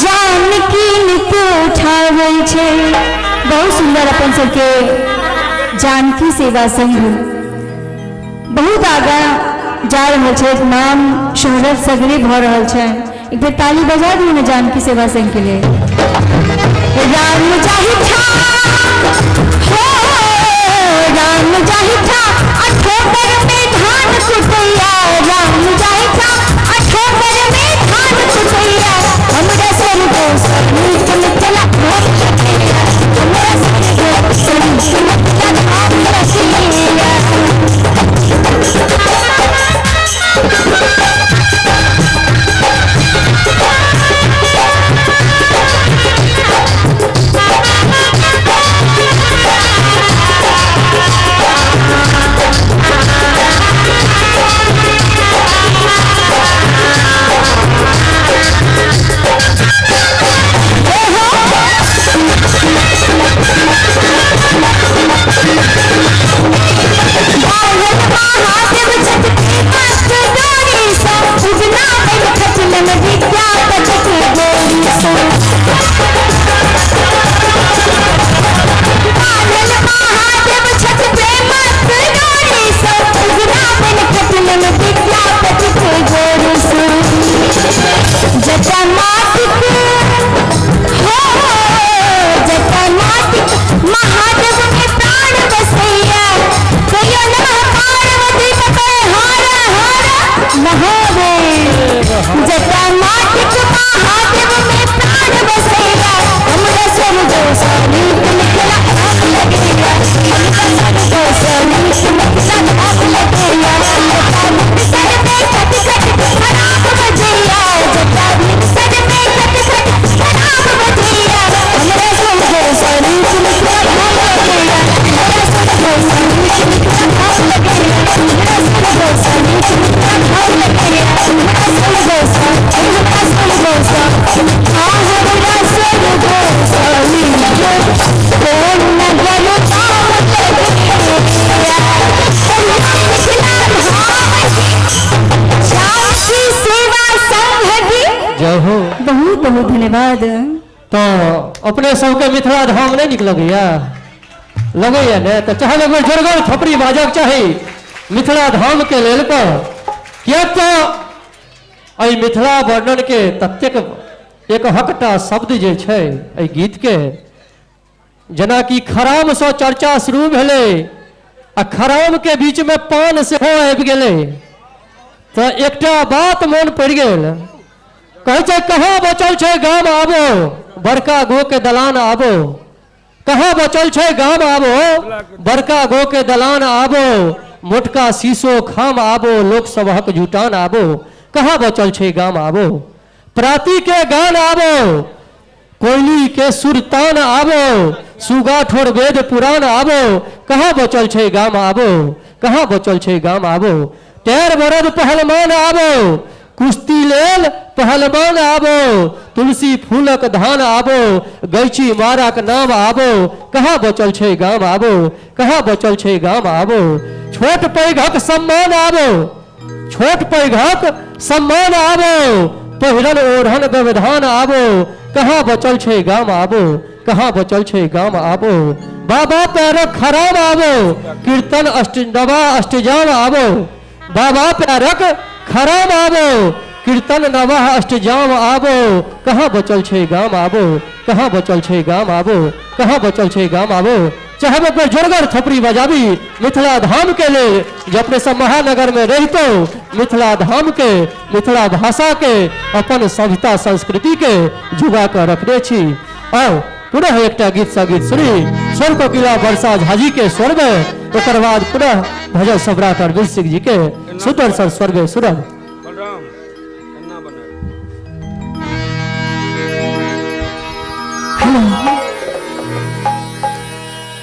जानकी नित उठाबै छै। बहुत सुन्दर अपन सबके जानकी सेवा संघ बहुत आगाँ जा रहल छै, नाम शोहरत सगरे भऽ रहल छै। एक बेर ताली बजा दियौ ने जानकी सेवा संघ के लिए। राम जाहि हो, राम जाहि अठोबर में धान कुटैया, राम जाहि अठोबर में धान कुटैया, हमरा स्वर्ग नीक मिथिला धाम लगैया, हमरा स्वर्ग नीक मिथिला धाम लगैया। बहुत बहुत धन्यवाद। तो अपने सबके मिथिला धाम नहीं निक लगैया? लगैया ने? तो चाहे एक बेर जोरगर थपड़ी बाजक चाही मिथिला धाम के लेल। किया तो एहि मिथिला वर्णन के ततेक एक हकटा शब्द जे छै एहि गीत के, जेनाकि खराम से चर्चा शुरू भेलै आ खराम के बीच में पान सेहो आबि गेलै, तो एकटा बात मोन पड़ि गेल। कहै छै कहाँ बचल छै गाम आबो, बड़का गो के दलान आबो, कहाँ बचल छै गाम आबो, बड़का गो के दलान आबो, मोटका शीशो खाम आबो, लोक सबहक जुटान आबो, कहाँ बचल छै गाम आबो, प्राती के गान आबो, कोयली के सुरतान आबो, सुगा ठोर वेद पुराण आबो, कहाँ बचल छै गाम आबो, कहाँ बचल छै गाम आबो, टैर बरद पहलवान आबो, कुश्ती लेल पहलवान आबो, तुलसी फूलक धान आबो, गैची माराक नाम आबो, कहाँ बचल छै गाम आबो, कहाँ बचल छै गाम आबो, छोट पैघक सम्मान आबो, छोट पैघक सम्मान आबो, पहिरन ओढ़न व्यवधान आबो, कहाँ बचल छै गाम आबो, कहाँ बचल छै गाम आबो, बाबा पैरक खराब आबो, कीर्तन अष्ट नवा अष्टजाम आबो, बाबा पैरक खराब आबो, कीर्तन नवा अष्टजाम आबो, कहाँ बचल छै गाम आबो, कहाँ बचल छै गाम आबो, कहाँ बचल छै गाम आबो। चाहे एक बेर जोरगर थपड़ी बजाबी मिथिला धाम के लेल, जे अपने सब महानगर में रहितो मिथिला धाम के, मिथिला भाषा के, अपन सभ्यता संस्कृति के जुगा कऽ रखने छी। आउ पुनः एकटा गीत संगीत सुनी स्वर कोकिला वर्षा झाजी के स्वर में, ओकर बाद पुनः भजन सम्राट अरविंद सिंह जी के सुंदर सर स्वर में सुनब।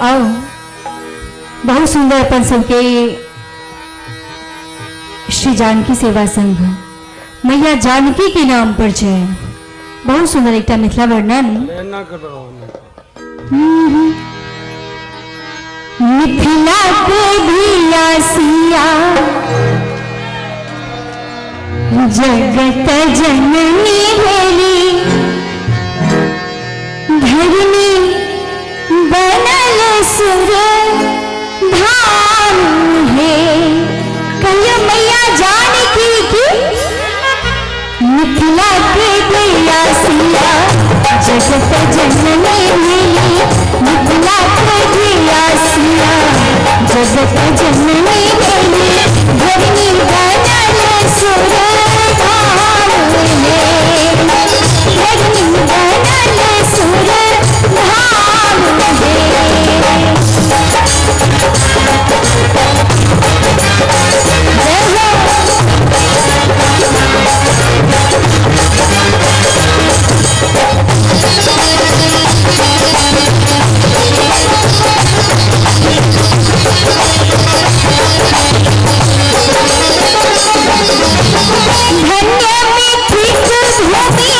आओ बहुत सुंदर अपन सबके श्री जानकी सेवा संघ मैया जानकी के नाम पर छै। बहुत सुंदर एकटा मिथिला वर्णन। मिथिला के धिया सिया जगत जननी भेली, धरनी बनल सुर धाम हे। कहियो मैया जानकी की। मिथिला के दैया सिया जगत जननी मिली, मिथिला के दैया सिया जगत जननी मिली, धरनी बनल सुर धाम हे, धरनी बनल सुर धाम हे। जय हो। धन्य मिथिक भूमि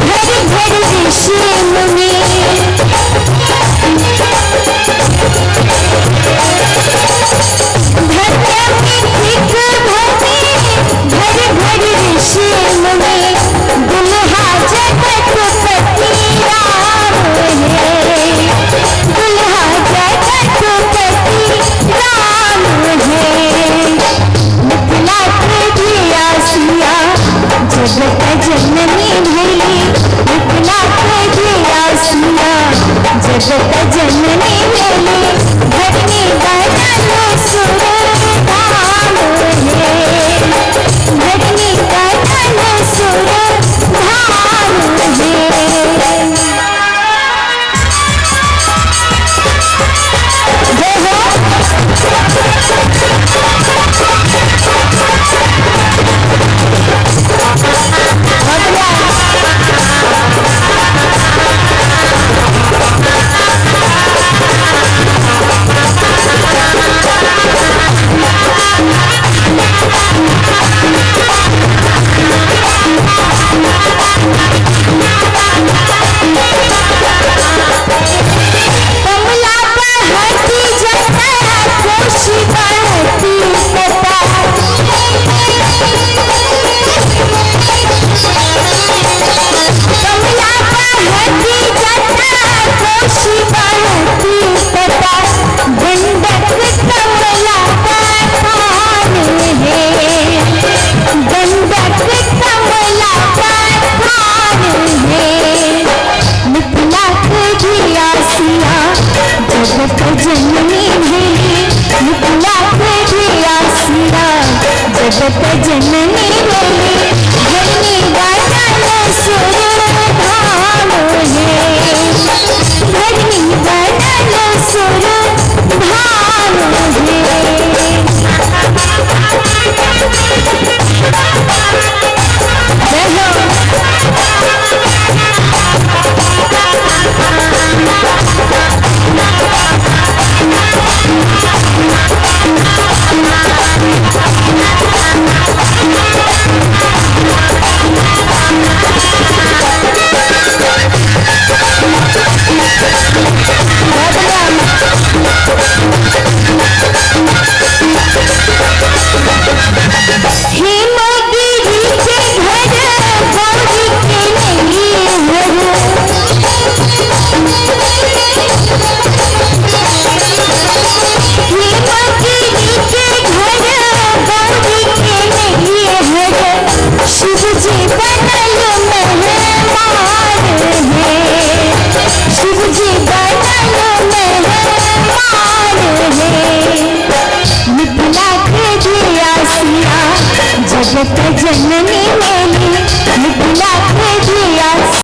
भर भर ऋषि मुनि, धन्य मिथिक भूमि भर भर ऋषि मुनि, दुल्हा जगतपति राम हे, दुल्हा जगतपति राम हे। मिथिला के धिया सिया जगत जननी भैली, मिथिला के धिया सिया जगत